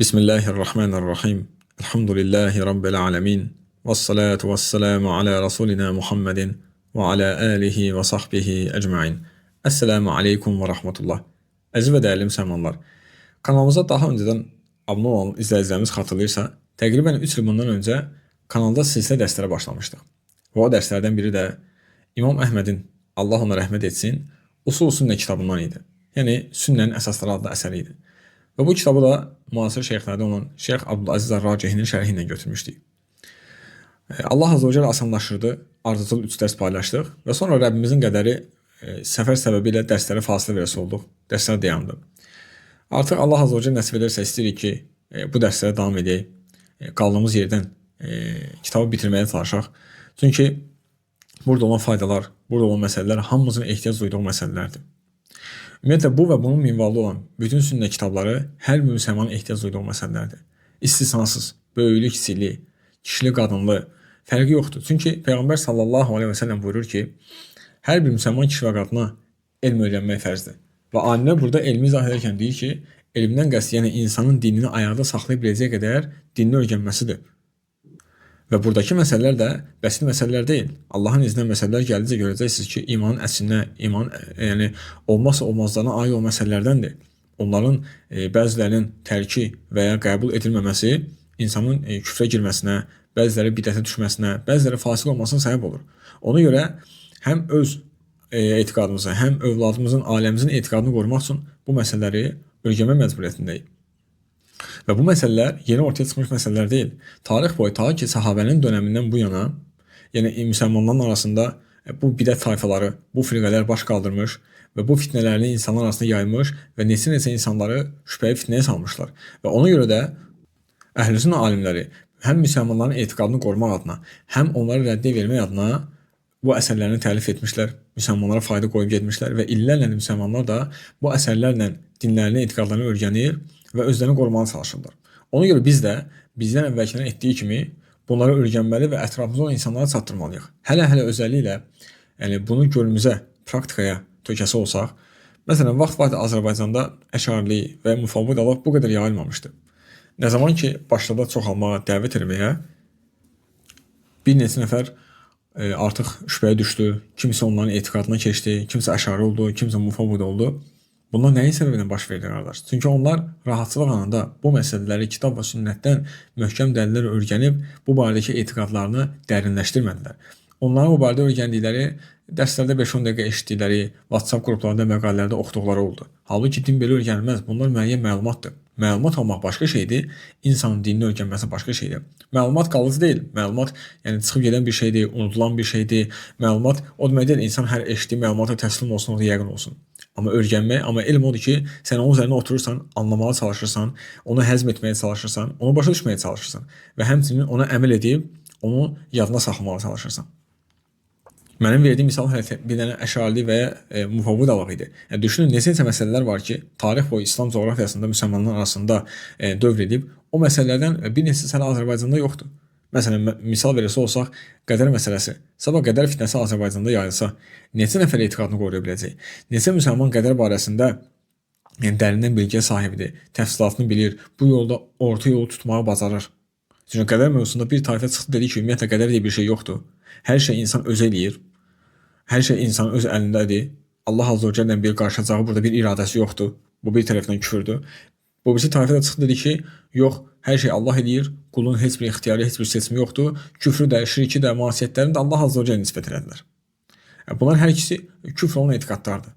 Bismillahirrahmanirrahim. Elhamdülillahi Rabbil alemin. Vessalatu vesselamu ala Rasulina Muhammedin və ala alihi və sahbihi ecmain. Esselamu aleykum və rahmetullah. Əziz və dəyərli müsəlmanlar, kanalımıza daha öncədən abunə olan izləyicilərimiz xatırlayırsa, təqribən 3 il bundan öncə kanalda silsilə dərslərə başlamışdıq. Və o dərslərdən biri də İmam Əhmədin, Allah ona rəhmət etsin, Usul Sünnə kitabından idi. Yəni Sünnənin əsasları adlı əsəri idi. Və bu kitabı da müasir şeyxlərdən olan Şeyx Abdülaziz Ar-Racihinin şərhi ilə götürmüşdük. Allah Azze və Cəllə asanlaşdırdı, ardıcıl 3 dərs paylaşdıq və sonra Rəbbimizin qədəri səfər səbəbi ilə dərslərə fasilə verəsi olduq. Dərslər dayandı. Artıq Allah Azze və Cəllə nəsib edərsə istəyirik ki, bu dərslərə davam edək. Qaldığımız yerdən kitabı bitirməyə çalışaq. Çünki burada olan faydalar, burada olan məsələlər hamımızın ehtiyac duyduğu məsələlərdir. Ümumiyyətlə bu və bunun minvallı olan bütün sünnə kitabları hər bir müsəlmanın ehtiyac duyduğu məsələlərdir. İstisnasız, böyüklü, kiçikli, kişili, qadınlı fərqi yoxdur. Çünki Peyğəmbər sallallahu əleyhi və səlləm buyurur ki, hər bir müsəlman kişi və qadına elm öyrənmək fərzdir. Və alimlər burada elmi izah edərkən deyir ki, elmdən qəsd yəni insanın dinini ayaqda saxlaya biləcəyi qədər dinini öyrənməsidir. Və buradakı məsələlər də bəsit məsələlər deyil. Allahın izni ilə məsələlər gəldikcə görəcəksiniz ki, imanın əslinə, iman yəni olmazsa olmazlarına aid olan məsələlərdəndir. Onların bəzilərinin tərki və ya qəbul edilməməsi insanın küfrə girməsinə, bəziləri bidətə düşməsinə, bəziləri fasıq olmasına səbəb olur. Ona görə həm öz etiqadımızı, həm övladımızın, ailəmizin etiqadını qorumaq üçün bu məsələləri öyrənmə məcburiyyətindəyik. Və bu məsələlər yeni ortaya çıxmış məsələlər deyil. Tarix boyu ta ki səhabənin dönəmindən bu yana, yəni müsəlmanların arasında bu bidət tayfaları, bu firqələr baş qaldırmış və bu fitnələrini insanlar arasında yaymış və neçə-neçə insanları şübhəyə, fitnəyə salmışlar. Və ona görə də əhl-i sünnə alimləri həm müsəlmanların etiqadını qorumaq adına, həm onları rəddiyə vermək adına bu əsərlərini təlif etmişlər, müsəlmanlara fayda qoyub getmişlər və illərlə müsəlmanlar da bu əsərlərlə dinlərini, etiqadlarını öyrənir və özlərini qorumağa çalışırlar. Ona görə biz də bizdən əvvəlkilərin etdiyi kimi bunları öyrənməli və ətrafımızda olan insanlara çatdırmalıyıq. Hələ-hələ özəlliklə yəni bunu gönlümüzə, praktikaya tökəsi olsaq, məsələn, vaxt var idi Azərbaycanda əşarilik və müfavvidalıq bu qədər yayılmamışdı. Nə zaman ki başladı çoxalmağa, dəvət etməyə, bir neçə nəfər artıq şübhəyə düşdü. Kimsə onların etiqadına keçdi, kimsə əşari oldu, kimsə müfavvid oldu. Bunlar nəyin səbəbindən baş verir qardaş? Çünki onlar rahatçılıq anında bu məsələləri kitab və sünnətdən möhkəm dəlillər öyrənib bu barədəki etiqadlarını dərinləşdirmədilər. Onların bu barədə öyrəndikləri dərslərdə 5-10 dəqiqə eşitdikləri, WhatsApp qruplarında, məqalələrdə oxuduqları oldu. Halbuki din belə öyrənilməz. Bunlar müəyyən məlumatdır. Məlumat almaq başqa şeydir, insanın dinini öyrənməsi başqa şeydir. Məlumat qalıcı deyil. Məlumat yəni çıxıb gedən bir şeydir, unudulan bir şeydir. Məlumat o demək deyil, insan hər eşitdiyi məlumata təslim olsun, orada yəqin olsun. Amma öyrənmək, amma elm odur ki, sən onun üzərində oturursan, anlamağa çalışırsan, onu həzm etməyə çalışırsan, onu başa düşməyə çalışırsan və həmçinin ona əməl edib onu yadına saxlamağa çalışırsan. Mənim verdiyim misal hələ bir dənə əşarilik və ya müfavvidalıq idi. Yəni düşünün neçə-neçə məsələlər var ki, tarix boyu İslam coğrafiyasında müsəlmanlar arasında dövr edib, o məsələlərdən bir neçəsi hələ Azərbaycanda yoxdur. Məsələn, misal verəsi olsaq, qədər məsələsi. Sabah qədər fitnəsi Azərbaycanda yayılsa, neçə nəfər etiqadını qoruya biləcək? Neçə müsəlman qədər barəsində yəni dərindən bilgiyə sahibdir, təfsilatını bilir, bu yolda orta yolu tutmağı bacarır. Çünki qədər mövzusunda bir tayfa çıxdı dedi ki, ümumiyyətlə qədər deyə bir şey yoxdur. Hər şey insan özü eləyir. Hər şey insanın öz əlindədir. Allah Azze və Cəllənin bir qarışacağı burada bir iradəsi yoxdur. Bu bir tərəfdən küfürdür. Bu birisi tayfa da çıxdı dedi ki, yox, hər şey Allah eləyir, qulun heç bir ixtiyarı, heç bir seçimi yoxdur. Küfrü də, şirki də, masiyyətlərini də Allah Azze və Cəllə nisbət elədilər. Bunlar hər ikisi küfr olan etiqadlardır.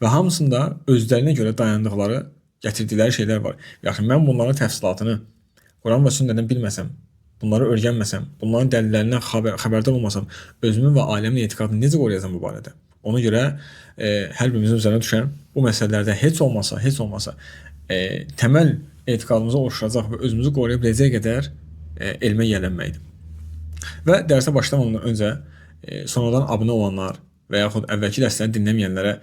Və hamısında özlərinə görə dayandıqları, gətirdikləri şeylər var. Yaxşı, mən bunların təfsilatını Quran və sünnədən bilməsəm, bunları öyrənməsəm, bunların dəlillərindən xəbərdar olmasam, özümün və ailəmin etiqadını necə qoruyacam bu barədə? Ona görə hər birimizin üzərinə düşən bu məsələlərdə heç olmasa təməl etiqadımızı oluşturacaq və özümüzü qoruya biləcək qədər elmə yiyələnməkdir. Və dərsə başlamadan öncə sonradan abunə olanlar və yaxud əvvəlki dərsləri dinləməyənlərə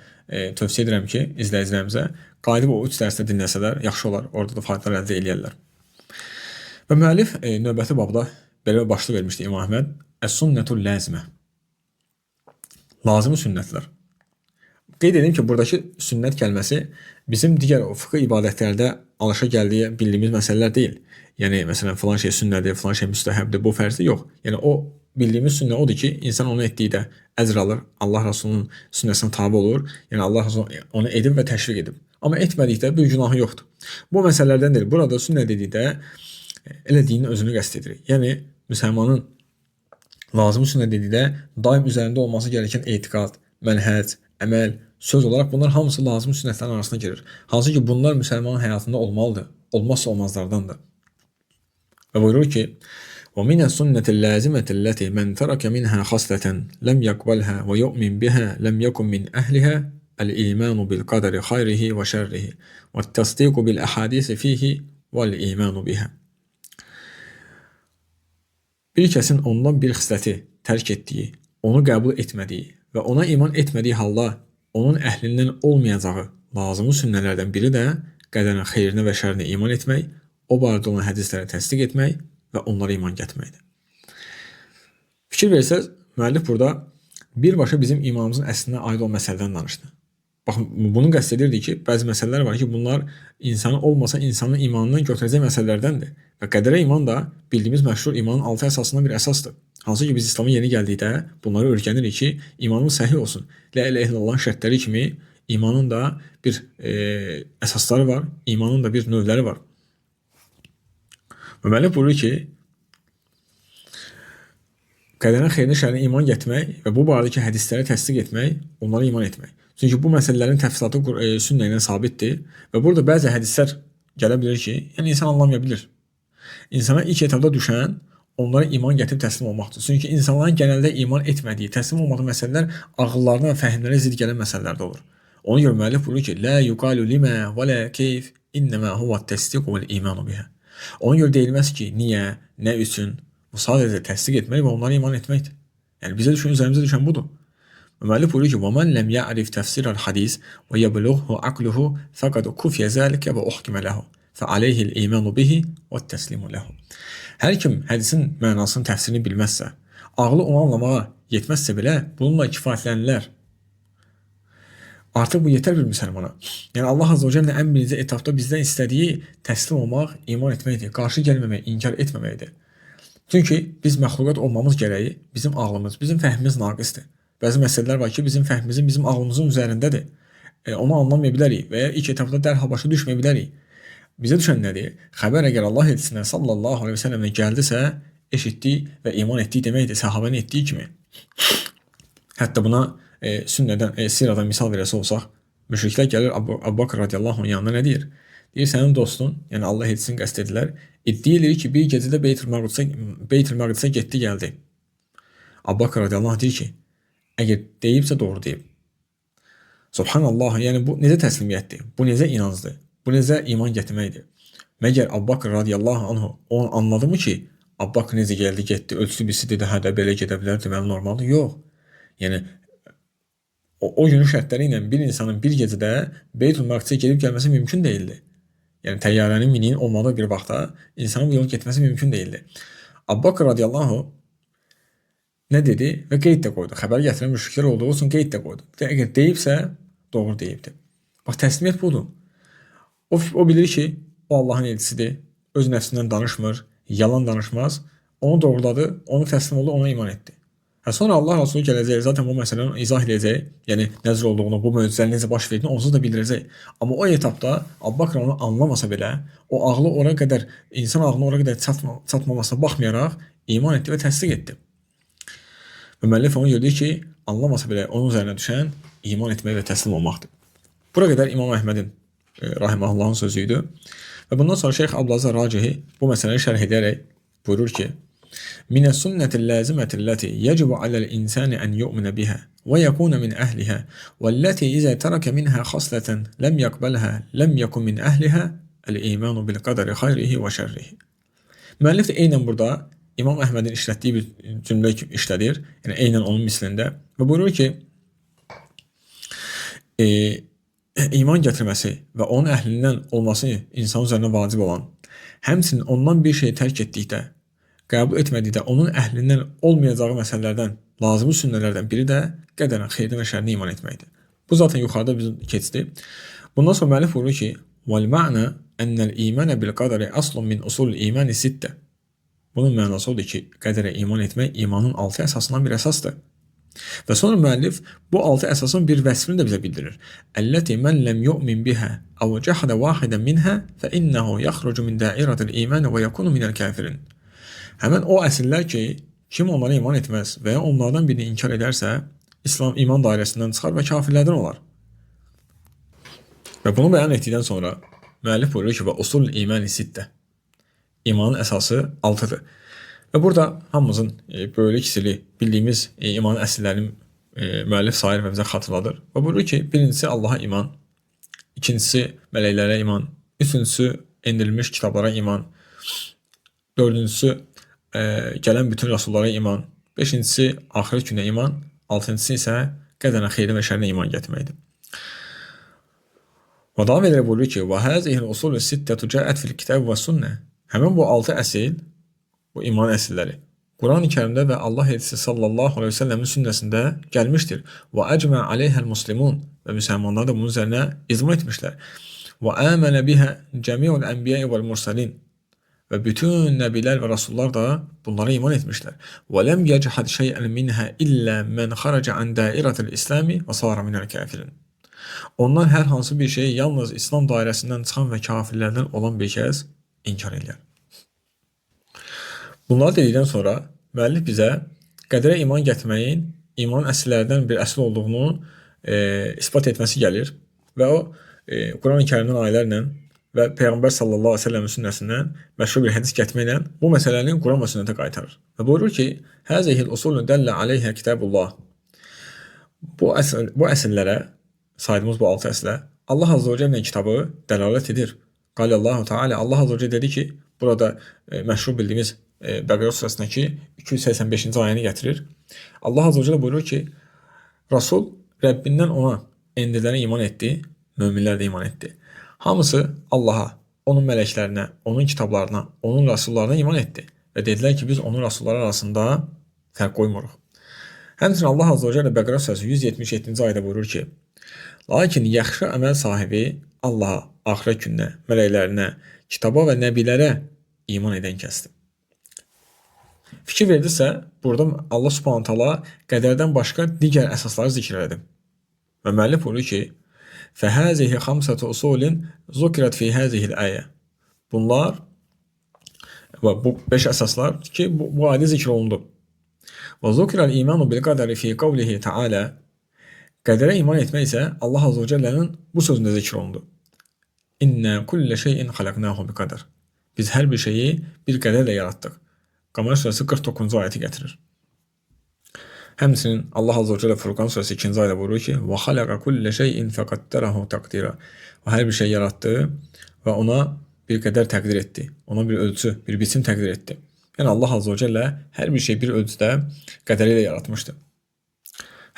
tövsiyə edirəm ki, izləyicilərimizə qayıdıb o 3 dərsdə dinləsələr yaxşı olar, orada da faydalar əldə eləyərlər. Və müəllif növbəti babda belə bir başlıq vermişdi İmam Əhməd: Əs-sünnətul lazimə. Lazımi sünnətlər. Qeyd edim ki, buradakı sünnət kəlməsi bizim digər o fıqh ibadətlərdə alışa gəldiyi bildiyimiz məsələlər deyil. Yəni məsələn filan şey sünnədir, filan şey müstəhəbdir, bu fərzdir, yox. Yəni o bildiyimiz sünnə odur ki, insan onu etdikdə əcr alır, Allah Rasulunun sünnəsinə tabe olur. Yəni Allah Rasulü onu edib və təşviq edib. Amma etmədikdə bir günahı yoxdur. Bu məsələlərdən deyil. Burada sünnə dedikdə elə dinin özünü qəsd edirik. Yəni müsəlmanın lazımi sünnə dedikdə daim üzərində olması gereken etiqad, mənhəc, əməl, söz olaraq bunlar hamısı lazımi sünnətlərin arasına girir. Hansı ki bunlar müsəlmanın həyatında olmalıdır. Olmazsa olmazlardandır. Və buyurur ki: "Və minə sünnetil lazimeti allati men terake minha hasleten lem yakbalha ve yu'min biha lem yekun min ehliha el-imanu bil qaderi hayrihi ve şerrihi ve tasdiku bil ahadisi fihi vel imanu biha." Bir kəsin ondan bir xisləti tərk etdiyi, onu qəbul etmədiyi və ona iman etmədiyi halda onun əhlindən olmayacağı lazımi sünnələrdən biri də qədərin xeyrinə və şərinə iman etmək, o barədə olan hədisləri təsdiq etmək və onlara iman gətirməkdir. Fikir versəz, müəllif burada birbaşa bizim imanımızın əslinə aid olan məsələdən danışdı. Baxın, bunu qəsd edirdi ki, bəzi məsələlər var ki, bunlar insanın olmasa insanın imanından götürəcək məsələlərdəndir. Və qədərə iman da bildiyimiz məşhur imanın altı əsasından bir əsasdır. Hansı ki, biz İslama yeni gəldikdə bunları öyrənirik ki, imanımız səhih olsun. La ilahe illallah şərtləri kimi imanın da bir əsasları var, imanın da bir növləri var. Və müəllif buyurur ki, qədərin xeyrinə şərinə iman gətirmək və bu barədəki hədisləri təsdiq etmək, onlara iman etmək. Çünki bu məsələlərin təfsilatı sünnə ilə sabitdir və burada bəzi hədislər gələ bilər ki, yəni insan anlamaya bilir. İnsana ilk etapda düşən onlara iman gətirib təslim olmaqdır. Çünki insanların genəldə iman etmədiyi, təslim olmadığı məsələlər ağıllarına və fəhmlərə zidd gələn məsələlərdə olur. Ona görə müəllif buyurur ki, La yuqalu limə və la keyf, innəmə huve təsdiq vəl imanu bihə. Ona görə deyilməz ki, niyə, nə üçün? Bu sadəcə təsdiq etmək və onlara iman etməkdir. Yəni bizə düşən, üzərimizə düşən budur. Müəllif buyurur ki, وَمَنْ لَمْ يَعْرِفْ تَفْسِيرَ الْحَدِيثِ وَيَبْلُغْهُ عَقْلُهُ فَقَدْ كُفِيَ ذَلِكَ وَأُحْكِمَ لَهُ فَعَلَيْهِ الْإِيمَانُ بِهِ وَالتَّسْلِيمُ لَهُ. Hər kim hədisin mənasını, təfsirini bilməzsə, ağlı onu anlamağa yetməzsə belə, bununla kifayətlənirlər. Artıq bu yetər bir müsəlmana. Yəni Allah Azze və Cəllə ən birinci etapda bizdən istədiyi təslim olmaq, iman etməkdir, qarşı gəlməmək, inkar etməməkdir. Çünki biz məxluqat olmamız gərəyi bizim ağlımız, bizim fəhmimiz naqisdir. Bəzi məsələlər var ki, bizim fəhmimizin, bizim ağlımızın üzərindədir. Onu anlamaya bilərik və ya ilk etapda dərhal başa düşməyə bilərik. Bizə düşən nədir? Xəbər əgər Allah elçisindən sallallahu aleyhi və səlləmdən gəldisə, eşitdik və iman etdik deməkdir, səhabənin etdiyi kimi. Hətta buna sünnədən, siradan misal verəsi olsaq, müşriklər gəlir Əbu Bakr radiyallahu anh yanına nə deyir? Deyir, sənin dostun, yəni Allah elçisini qəsd edirlər, iddia edir ki, bir gecədə Beytül Məqdisə getdi, gəldi. Əbu Bakr radiyallahu anh deyir ki, əgər deyibsə doğru deyib. Subhanallah, yəni bu necə təslimiyyətdir? Bu necə inancdır? Bu necə iman gətirməkdir? Məgər Əbu Bakr radiyallahu anhu onu anladı mı ki, Əbu Bakr necə gəldi, getdi, ölçdü birisi dedi, hə də belə gedə bilər, deməli normaldır. Yox. Yəni o günün şərtləri ilə bir insanın bir gecədə Beytül Məqdisə gedib gəlməsi mümkün deyildi. Yəni təyyarənin miniyin olmadığı bir vaxtda insanın bu yolu getməsi mümkün deyildi. Əbu Bakr radiyallahu anhu nə dedi və qeyd də qoydu. Xəbər gətirən müşriklər olduğu üçün qeyd də qoydu. Əgər deyibsə, doğru deyibdir. Bax, təslimiyyət budur. O bilir ki, o Allahın elçisidir. Öz nəfsindən danışmır, yalan danışmaz. Onu doğruladı, onu təslim oldu, ona iman etdi. Hə, sonra Allah Rasulü gələcək, zaten bu məsələni izah edəcək. Yəni necə olduğunu, bu möcüzələrin necə baş verdiyini onsuz da bildirəcək. Amma o etapda Əbu Bakr onu anlamasa belə, o ağlı ora qədər, insan ağlına ora qədər çatmamasına baxmayaraq iman etdi və təsdiq etdi. Və müəllif onu gördü ki, anlamasa belə onun üzərinə düşən iman etmək və təslim olmaqdır. Bura qədər İmam Əhmədin rahiməhullahın sözü idi. Və bundan sonra Şeyx Abdülaziz Racihi bu məsələni şərh edərək buyurur ki, Minə sünnətil laziməti ləti yecibu aləl insani ən yu'minə bihə və yəkunə min əhlihə vəlləti izə tərəkə minhə xaslətən ləm yəqbəlhə ləm yəkun min əhlihə əl-imanu bil qədəri xayrihi və şərrihi. Müəllif də eynən burada İmam Əhmədin işlətdiyi bir cümlə işlədir. Yəni eynən onun mislində və buyurur ki, iman gətirməsi və onun əhlindən olması insanın üzərinə vacib olan, həmçinin ondan bir şey tərk etdikdə, qəbul etmədikdə onun əhlindən olmayacağı məsələlərdən, lazımi sünnələrdən biri də qədərin xeyrinə və şərrinə iman etməkdir. Bu zaten yuxarıda bizim keçdi. Bundan sonra müəllif buyurur ki, "Vel ma'na ennel imane bil qaderi aslun min usulil imani sitte. Bunun mənası odur ki, qədərə iman etmək imanın 6 əsasından bir əsasdır. Və sonra müəllif bu 6 əsasın bir vəsfini də bizə bildirir. Əlləti men lem yu'min biha aw cahada vahidan minha fe innehu yakhrucu min dairatil iman və yekunu minel kafirin. Həmin o əsillər ki, kim onlara iman etməz və ya onlardan birini inkar edərsə, İslam iman dairəsindən çıxar və kafirlərdən olar. Və bunu bəyan etdikdən sonra müəllif buyurur ki, və usul imani sittə. İmanın əsası 6-dır. Və burada hamımızın böyük kiçikli bildiyimiz imanın əsillərini müəllif sayır və bizə xatırladır. Və buyurur ki, birincisi Allaha iman, ikincisi mələklərə iman, üçüncüsü endirilmiş kitablara iman, dördüncüsü gələn bütün rəsullara iman, beşincisi axirət günə iman, altıncısı isə qədərə xeyri və şərrinə iman gətirməkdir. Və davam edərək buyurur ki, və hâzihil usulü sittətu cəət fil kitab və sünnə. Həmin bu 6 əsil, bu iman əsilləri Quran-ı Kərimdə və Allah elçisi sallallahu əleyhi və səlləmin sünnəsində gəlmişdir. Və ecma aleyhəl muslimun və müsəlmanlar da bunun üzərinə icma etmişlər. Və amənə bihə cəmiul ənbiya vəl mursalin. Və bütün nəbilər və rəsullar da bunlara iman etmişlər. Və ləm yechad şey'ən minhə illə men xaraca an dairətil İslami və sara minəl kafirin. Ondan hər hansı bir şeyi yalnız İslam dairəsindən çıxan və kafirlərdən olan bir kəs inkar edir. Bunları dedikdən sonra müəllif bizə qədərə iman gətirməyin iman əsillərdən bir əsl olduğunu isbat etməsi gəlir və o Quran-ı Kərimdən ayələrlə və Peyğəmbər sallallahu əleyhi və səlləmin sünnəsindən məşhur bir hədis gətirməklə bu məsələni Quran və sünnətə qaytarır. Və buyurur ki, Həzihil usulü dəllə aleyhə kitabullah. Bu əsillərə, saydığımız bu 6 əslə Allah azze və cəllənin kitabı dəlalət edir. Qalallahu Teala, Allah azze və cəlle dedi ki, burada məşhur bildiyimiz Bəqərə surəsindəki 285-ci ayəni gətirir. Allah azze və cəlle buyurur ki, Rasul Rəbbindən ona endirilənə iman etdi, möminlər də iman etdi. Hamısı Allaha, onun mələklərinə, onun kitablarına, onun rəsullarına iman etdi və dedilər ki, biz onun rəsulları arasında fərq qoymuruq. Həmçinin Allah azze və cəlle Bəqərə surəsi 177-ci ayədə buyurur ki, lakin yaxşı əməl sahibi Allaha, axirət gününə, mələklərinə, kitaba və nəbilərə iman edən kəsdir. Fikir verdizsə, burada Allah Subhanahu taala qədərdən başqa digər əsasları zikr elədi. Və müəllif buyurur ki, فَهَذِهِ خَمْسَةُ أُصُولٍ ذُكِرَتْ فِي هَذِهِ الْآيَةِ. Bunlar və bu 5 əsaslar ki, bu ayədə zikr olundu. وَذُكِرَ الْإِيمَانُ بِالْقَدَرِ فِي قَوْلِهِ تَعَالَى. Qədərə iman etmək isə Allah Azze və Cəllənin bu sözündə zikr olundu. İnna kullə şeyin xalaqnahu biqadar. Biz hər bir şeyi bir qədərlə yaratdıq. Qəmər surəsi 49-cu ayəti gətirir. Həmçinin Allah Azze və Cəllə Furqan surəsi 2-ci ayədə buyurur ki, və xalaqa kullə şeyin fəqaddarahu təqdira. Və hər bir şey yaratdı və ona bir qədər təqdir etdi. Ona bir ölçü, bir biçim təqdir etdi. Yəni Allah Azze və Cəllə hər bir şey bir ölçüdə qədəri ilə yaratmışdı.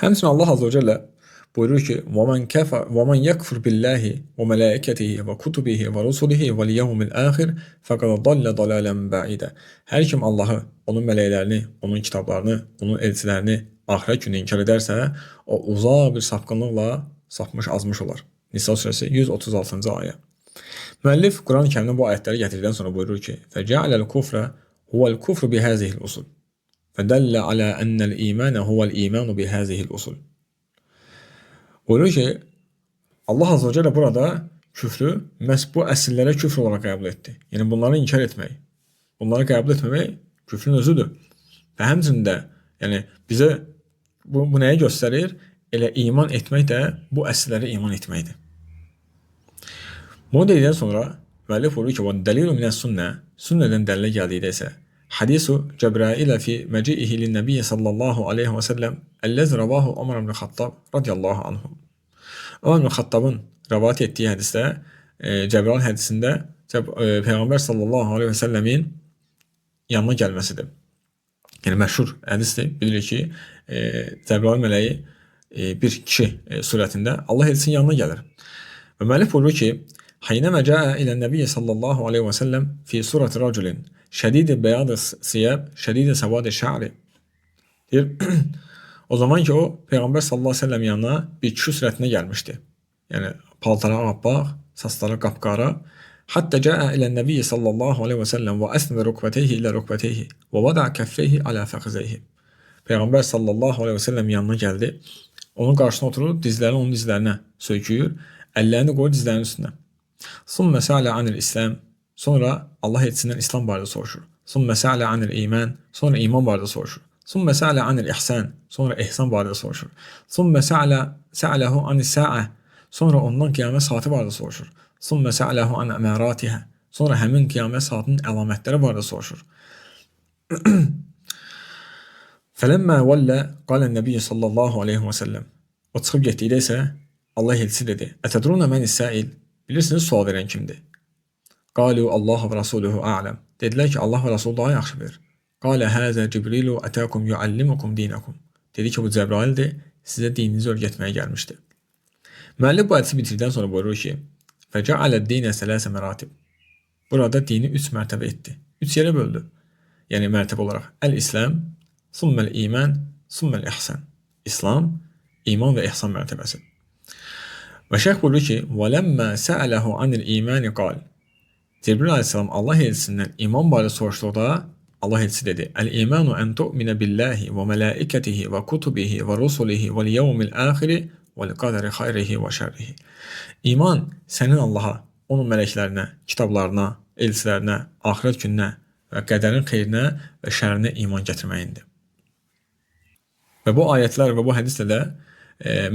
Həmçinin Allah Azze və Cəllə buyurur ki, وَمَنْ يَكْفُرْ بِاللّٰهِ وَمَلَائِكَتِهِ وَكُتُبِهِ وَرُسُلِهِ وَالْيَوْمِ الْآخِرِ فَقَدْ ضَلَّ ضَلَالًا بَعِيدًا. Hər kim Allahı, onun mələklərini, onun kitablarını, onun elçilərini axirət günü inkar edərsə, o uzaq bir sapqınlıqla sapmış, azmış olar. Nisa surəsi 136-cı ayə. Müəllif Quran-ı Kərimdən bu ayətləri gətirdikdən sonra buyurur ki, فَجَعَلَ الْكُفْرَ هُوَ الْكُفْرُ بِهَذِهِ الْأُصُولِ فَدَلَّ عَلَى أَنَّ الْإِيمَانَ هُوَ الْإِيمَانُ بِهَذِهِ الْأُصُولِ. Buyurur ki, Allah Azze və Cəllə burada küfrü məhz bu əsillərə küfr olaraq qəbul etdi. Yəni bunları inkar etmək, bunları qəbul etməmək küfrün özüdür. Və həmçinin də yəni bizə bu nəyi göstərir? Elə iman etmək də bu əsillərə iman etməkdir. Bunu dedikdən sonra müəllif buyurur ki, "Və delilu minəs-sünnə", sünnədən dəlilə gəldikdə isə hadisu Cəbrailə fi məciihi lin-nəbiyyi sallallahu əleyhi və səlləm əlləzi ravahu Ömər ibn Xattab radiyallahu anhu. Ömər ibn Xattabın rəvayət etdiyi hədisdə, Cəbrail hədisində Peyğəmbər sallallahu əleyhi və səlləmin yanına gəlməsidir. Yəni məşhur hədisdir. Bilirik ki, Cəbrail mələyi bir kişi surətində Allah elçisinin yanına gəlir. Və müəllif buyurur ki, "Haynəmə cəə ilə-nəbiyyi sallallahu əleyhi və səlləm fi surati raculin şədid bəyad siyab, şədid səvad şa'ri." Deyir, o zaman ki o Peyğəmbər sallallahu əleyhi və səlləm yanına bir kişi surətində gəlmişdi. Yəni paltarı ağappaq, saçları qapqara, Hatta caa ilə Nəbi sallallahu aleyhi və səlləm və əsnədə rukbəteyhi ilə rukbəteyhi və vada kəffeyhi alə fəxzeyhi. Peyğəmbər sallallahu aleyhi və səlləm yanına gəldi. Onun qarşısına oturur, dizlərini onun dizlərinə söyküyür, əllərini qoyur dizlərinin üstünə. Sümmə səalə anil İslam. Sonra Allah elçisindən İslam barədə soruşur. Sümmə səalə anil iman. Sonra iman barədə soruşur. Sümmə səalə anil ihsan. Sonra ihsan barədə soruşur. Sümmə səaləhu anis sa'a. Sonra ondan qiyamət saatı barədə soruşur. Sümmə səaləhu an əməratiha. Sonra həmin qiyamət saatının əlamətləri barədə soruşur. Fələmmə vəllə qalən nəbiyyə sallallahu aleyhi və səlləm. O çıxıb getdikdə isə Allah elçisi dedi: "Ətədruna mənis sail?" Bilirsiniz sual verən kimdir? Qalu Allah və Rasuluhu a'ləm. Dedilər ki, Allah və Rasulü daha yaxşı bilir. Qalə həzə Cibrilu ətəkum yuallimukum dinakum. Dedi ki, bu Cəbraildir, sizə dininizi öyrətməyə gəlmişdi. Müəllif bu hədisi bitirdikdən sonra buyurur ki, Fəcəalə dinə sələsə məratib. Burada dini üç mərtəbə etdi. Üç yerə böldü. Yəni mərtəbə olaraq əl-İslam, summəl iman, summəl ihsan. İslam, iman və ihsan mərtəbəsi. Və şeyx buyurur ki, وَلَمَّا سَأَلَهُ عَنِ الْاِيمَانِ قَالِ Cebrail aleyhissalam Allah elçisindən iman barədə soruşduqda Allah elçisi dedi: "Əl-imanu en tu'mina billahi və mələikətihi və kutubihi və rusulihi vel yevmil axiri vel qaderi xayrihi və şərrihi." İman sənin Allaha, onun mələklərinə, kitablarına, elçilərinə, axirət gününə və qədərin xeyrinə və şərrinə iman gətirməyindir. Və bu ayətlər və bu hədislə də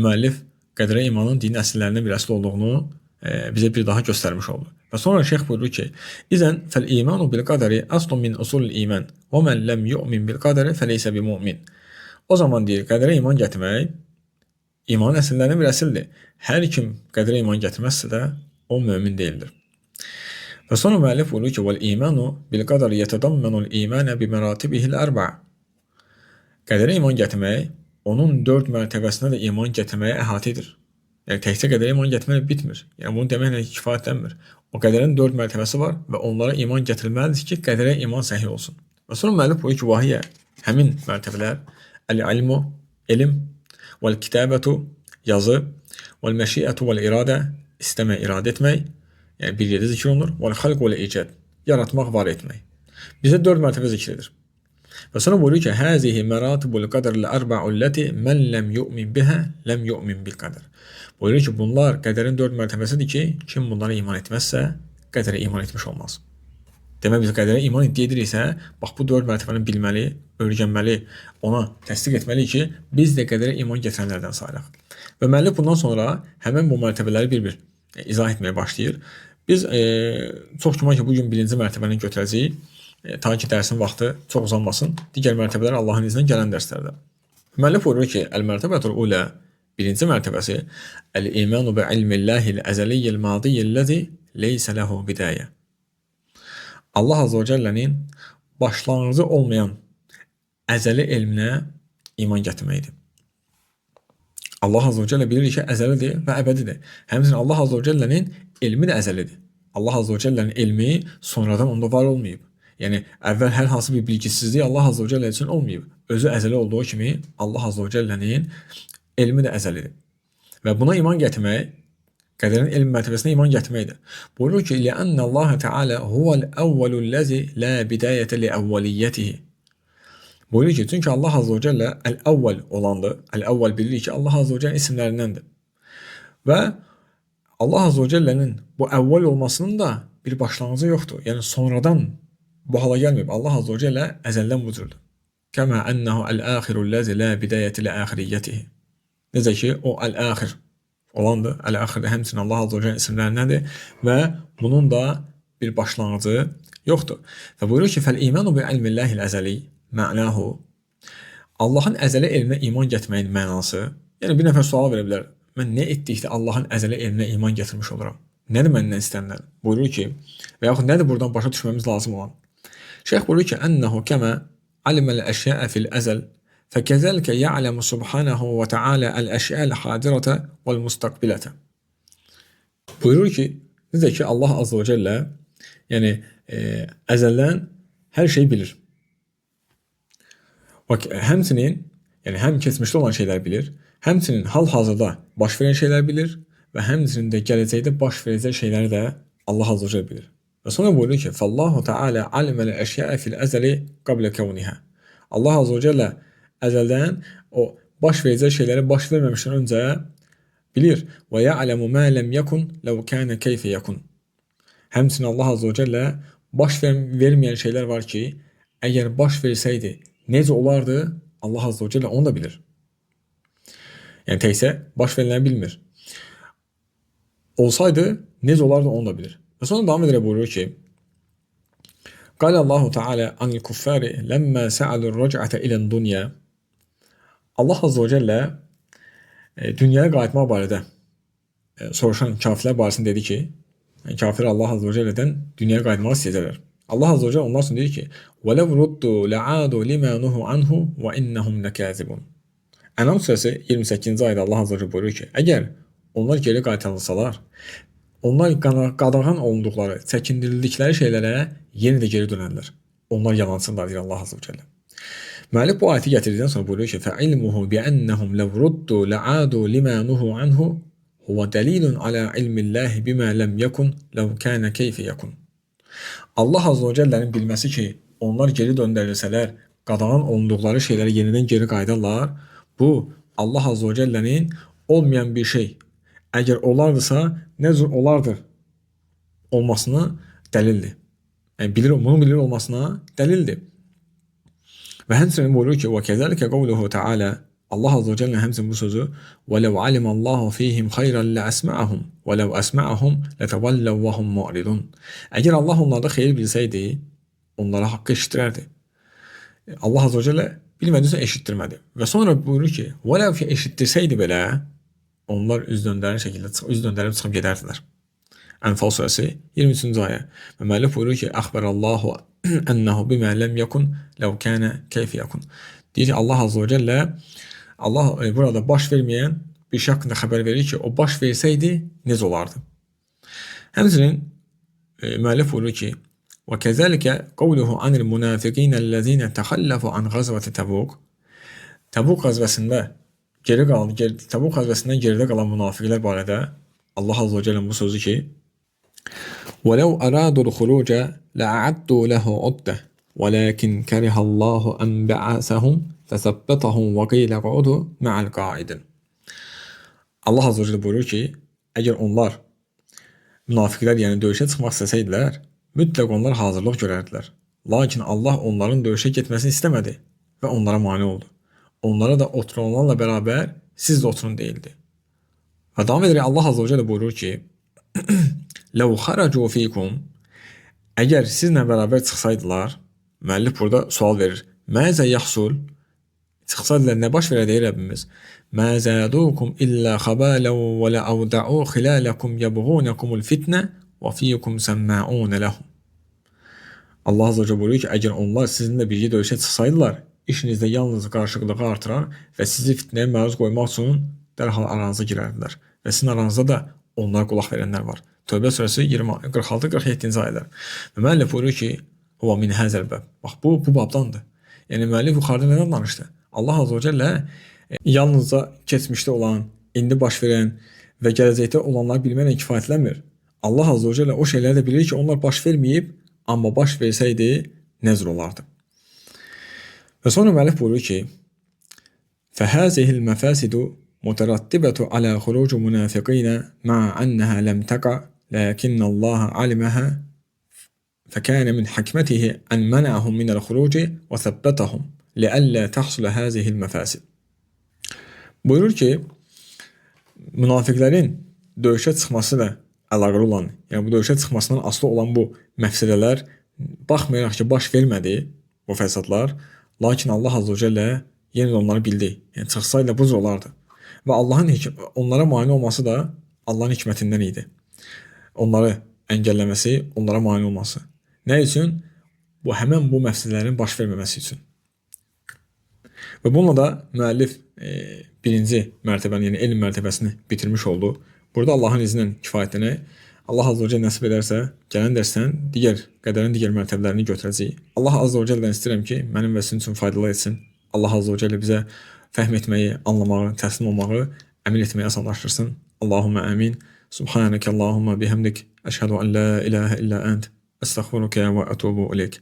müəllif qədərə imanın dinin əsillərindən bir əsl olduğunu bizə bir daha göstərmiş oldu. Və sonra şeyx buyurur ki, İzən fəl-imanu bil qədəri aslun min usulil iman və men ləm yu'min bil qədəri fəleysə bi mu'min. O zaman deyir, qədərə iman gətirmək imanın əsillərindən bir əsildir. Hər kim qədərə iman gətirməzsə də o mömin deyildir. Və sonra müəllif buyurur ki, vəl-imanu bil qədəri yetədammenul imanə bi məratibihil ərba. Qədərə iman gətirmək onun 4 mərtəbəsinə də iman gətirməyə əhatə edir. Yəni təkcə qədərə iman gətirməklə bitmir. Yəni bunu deməklə kifayətlənmir. O qədərin 4 mərtəbəsi var və onlara iman gətirilməlidir ki, qədərə iman səhih olsun. Və sonra müəllif buyurur ki, vahiyyə həmin mərtəbələr əl-ilmu, elm, vəl-kitabətu, yazı, vəl-məşiyyətu vəl-iradə, istəmə, iradə etmək, yəni bir yerdə zikr olunur, vəl-xalq vəl-icad, yaratmaq, var etmək. Bizə 4 mərtəbə zikr edir. Və sonra buyurur ki, Həzihi məratibul qədəril ərba'u ləti mən ləm yu'min bihə ləm yu'min bil qədər. Buyurur ki, bunlar qədərin 4 mərtəbəsidir ki, kim bunlara iman etməzsə, qədərə iman etmiş olmaz. Demək biz qədərə iman ediriksə, bax bu 4 mərtəbəni bilməli, öyrənməli, ona təsdiq etməliyik ki, biz də qədərə iman gətirənlərdən sayılaq. Və müəllif bundan sonra həmin bu mərtəbələri bir-bir izah etməyə başlayır. Biz çox güman ki, bugün birinci mərtəbəni götürəcəyik. Ta ki dərsin vaxtı çox uzanmasın. Digər mərtəbələr Allahın izni ilə gələn dərslərdə. Müəllif buyurur ki, əl-mərtəbətul ulə, birinci mərtəbəsi əl-imanu bi ilmillahil əzəliyyil madiyyilləzi leysə lehu bidayə. Allah Azze və Cəllənin başlanğıcı olmayan əzəli elminə iman gətirməkdir. Allah Azze və Cəllə bilir ki, əzəlidir və əbədidir. Həmçinin Allah Azze və Cəllənin elmi də əzəlidir. Allah Azze və Cəllənin elmi sonradan onda var olmayıb. Yəni əvvəl hər hansı bir bilgisizlik Allah Azze və Cəllə üçün olmayıb. Özü əzəli olduğu kimi Allah Azze və Cəllənin elmi də əzəlidir. Və buna iman gətirmək qədərin elm mərtəbəsinə iman gətirməkdir. Buyurur ki, "Li'anna Allah Teala huvel evvelu'l-lezi la bidayete li evveliyyetihi." Buyurur ki, çünki Allah Azze və Cəllə əl-əvvəl olandır. Əl-əvvəl bilirik ki, Allah Azze və Cəllənin isimlərindəndir. Və Allah Azze və Cəllənin bu əvvəl olmasının da bir başlanğıcı yoxdur. Yəni sonradan bu hala gəlməyib. Allah Azze və Cəllə əzəldən bu cürdür. Kəmə ənəhu əl-əxiru'l-ləzi la bidayete li əxiriyyetihi. Necə ki, o əl-əxir olandır. Əl-əxir də həmçinin Allah Azze və Cəllənin isimlərindəndir və bunun da bir başlanğıcı yoxdur. Və buyurur ki, fəl-imanu bi ilmillahil əzəli mənahu. Allahın əzəli elminə iman gətirməyin mənası, yəni bir nəfər sual verə bilər. Mən nə etdikdə Allahın əzəli elminə iman gətirmiş oluram? Nədir məndən istənilən? Buyurur ki, və yaxud nədir buradan başa düşməmiz lazım olan? Şeyx buyurur ki, ənəhu kəmə aliməl əşyaə fil əzəl fəkəzəlikə ya'ləmu subhanahu və təalə əl-əşyəl hadirətə vəl-mustaqbilətə. Buyurur ki, necə ki Allah Azze və Cəllə, yəni əzəldən hər şeyi bilir. Bak, həmçinin, yəni həm keçmişdə olan şeylər bilir, həmçinin hal-hazırda baş verən şeylər bilir və həmçinin də gələcəkdə baş verəcək şeyləri də Allah Azze ve Celle bilir. Və sonra buyurur ki, Fəllahu Teala aliməl əşyaə fil əzəli qablə kəvnihə. Allah Azze ve Celle əzəldən o baş verəcək şeyləri baş verməmişdən öncə bilir. Və ya'lemu ma lem yekun lev kana keyfe yekun. Həmçinin Allah Azze ve Celle baş verməyən şeylər var ki, əgər baş versəydi necə olardı? Allah Azze ve Celle onu da bilir. Yəni təkcə baş veriləni bilmir. Olsaydı necə olardı onu da bilir. Və sonra davam edərək buyurur ki, Qala Allahu Teala anil kuffari lemma sa'alur rac'ate ilen dunya. Allah Azze ve Celle dünyaya qayıtmaq barədə soruşan kafirlər barəsində dedi ki, yəni kafir Allah Azze ve Celle'dən dünyaya qayıtmağı istəyəcəklər. Allah Azze ve Celle onlar üçün deyir ki, وَلَوْ رُدُّوا لَعَادُوا لِمَا نُهُوا عَنْهُ وَإِنَّهُمْ لَكَاذِبُونَ. Ənam surəsi 28-ci ayədə Allah Azze ve Celle buyurur ki, əgər onlar geri qaytarılsalar, onlar qadağan olunduqları, çəkindirildikləri şeylərə yenə də geri dönərlər. Onlar yalancıdırlar, deyir Allah Azze ve Celle. Müəllif bu ayəti gətirdikdən sonra buyuruyor ki, فَعِلْمُهُ بِأَنَّهُمْ لَوْ رُدُّوا لَعَادُوا لِمَا نُهُوا عَنْهُ هُوَ دَلِيلٌ عَلَى عِلْمِ اللّٰهِ بِمَا لَمْ يَكُنْ لَوْ كَانَ كَيْفَ يَكُنْ. Allah Azze ve Celle'nin bilməsi ki, onlar geri döndərilsələr, qadağan olunduqları şeylərə yenidən geri qayıdarlar. Bu, Allah Azze ve Celle'nin olmayan bir şey, əgər olardısa, nə cür olardı olmasına dəlildir. Yəni, bilir, bunu bilir olmasına dəlildir. Və həmçinin buyurur ki, وَكَذَلِكَ قَوْلُهُ تَعَالَى. Allah Azze ve Celle həmçinin bu sözü وَلَوْ عَلِمَ اللّٰهُ ف۪يهِمْ خَيْرًا لَأَسْمَعَهُمْ وَلَوْ أَسْمَعَهُمْ لَتَوَلَّوْا وَهُمْ مُعْرِضُونَ. Əgər Allah onlarda xeyir bilsəydi, onlara haqqı eşitdirərdi. Allah Azze ve Celle bilmədiyi üçün eşitdirmədi. Və sonra buyurur ki, vələv ki eşitdirsəydi belə, onlar üz döndərən şəkildə üz döndərib çıxıb gedərdilər. Ənfal surəsi 23-cü ayə. Və müəllif buyurur ki, Əxbərallahu ənəhu bimə ləm yekun ləv kənə keyfə yekun. Deyir ki, Allah Azze ve Celle Allah burada baş verməyən bir şey haqqında xəbər verir ki, o baş versəydi necə olardı? Həmçinin müəllif buyurur ki, və kəzəlikə qavluhu anil münafiqinəl-ləzinə təxəlləfu an ğazvəti Təbuk. Təbuk qəzvəsində geri qalan, Təbuk qəzvəsindən geridə qalan münafiqlər barədə Allah Azze ve Celle'nin bu sözü ki, وَلَوْ أَرَادُوا الْخُرُوجَ لَأَعَدُّوا لَهُ عُدَّةً وَلَكِنْ كَرِهَ اللّٰهُ أَنْ بَعَثَهُمْ فَثَبَّطَهُمْ وَقِيلَ اقْعُدُوا مَعَ الْقَاعِدِينَ. Allah Azze ve Celle buyurur ki, əgər onlar münafiqlər, yəni döyüşə çıxmaq istəsəydilər, mütləq onlar hazırlıq görərdilər. Lakin Allah onların döyüşə getməsini istəmədi və onlara mane oldu. Onlara da oturanlarla bərabər siz də oturun deyildi. Və davam edirək Allah Azze ve Celle buyurur ki, لَوْ خَرَجُوا فِيكُمْ. Əgər sizlə bərabər çıxsaydılar, müəllif burada sual verir. Məzə yahsul? Çıxsaydılar nə baş verər deyir Rəbbimiz. Mə zədukum illə xəbaləv və ləəvdəu xilaləkum yəbğunəkumul fitnə və fikum səmməunə ləhum. Allah Azze ve Celle buyuruyor ki, əgər onlar sizinlə birgə döyüşə çıxsaydılar, işinizdə yalnız qarışıqlığı artırar və sizi fitnəyə məruz qoymaq üçün dərhal aranıza girərdilər. Və sizin aranızda da onlara qulaq verənlər var. Tövbə surəsi 46-47-ci ayələr. Və müəllif buyurur ki, huve min həzəl bəb. Bax, bu babdandır. Yəni, müəllif yuxarıda nədən danışdı? Allah Azze ve Celle yalnızca keçmişdə olan, indi baş verən və gələcəkdə olanları bilməklə kifayətlənmir. Allah Azze ve Celle o şeyləri də bilir ki, onlar baş verməyib, amma baş versəydi nə cür olardı? Və sonra müəllif buyurur ki, فَهَذِهِ الْمَفَاسِدُ مُتَرَتِّبَةُ عَلَى خُرُوجِ مُنَافِقِينَ مَعَ أَنَّهَا لَمْ تَقَعْ لَكِنَّ اللّٰهَ عَلِمَهَا فَكَانَ مِنْ حِكْمَتِهِ أَنْ مَنَعَهُمْ مِنَ الْخُرُوجِ وَثَبَّتَهُمْ لِأَلَّا تَحْصُلَ هَذِهِ الْمَفَاسِدُ. Buyurur ki, münafiqlərin döyüşə çıxması ilə əlaqəli olan, yəni bu döyüşə çıxmasından asılı olan bu məfsədələr, baxmayaraq ki, baş vermədi bu fəsadlar, lakin Allah Azze ve Celle yenə də onları bildi. Yəni çıxsaydı bu cür olardı. Və Allahın onlara mane olması da Allahın hikmətindən idi. Onları əngəlləməsi, onlara mane olması. Nə üçün? Bu, həmən bu məfsədələrin baş verməməsi üçün. Və bununla da müəllif birinci mərtəbəni, yəni elm mərtəbəsini bitirmiş oldu. Burada Allahın izni ilə kifayətlənək. Allah Azze ve Celle nəsib edərsə, gələn dərsdən digər qədərin digər mərtəbələrini götürəcəyik. Allah Azze ve Celle'dən istəyirəm ki, mənim və sizin üçün faydalı etsin. Allah Azze ve Celle bizə fəhm etməyi, anlamağı, təslim olmağı, əməl etməyi asanlaşdırsın. Allahümme əmin. Subhaneke Allahumma bihamdik. Eşhedü en la ilahe illa ent. Estağfiruke ve etubu ileyk.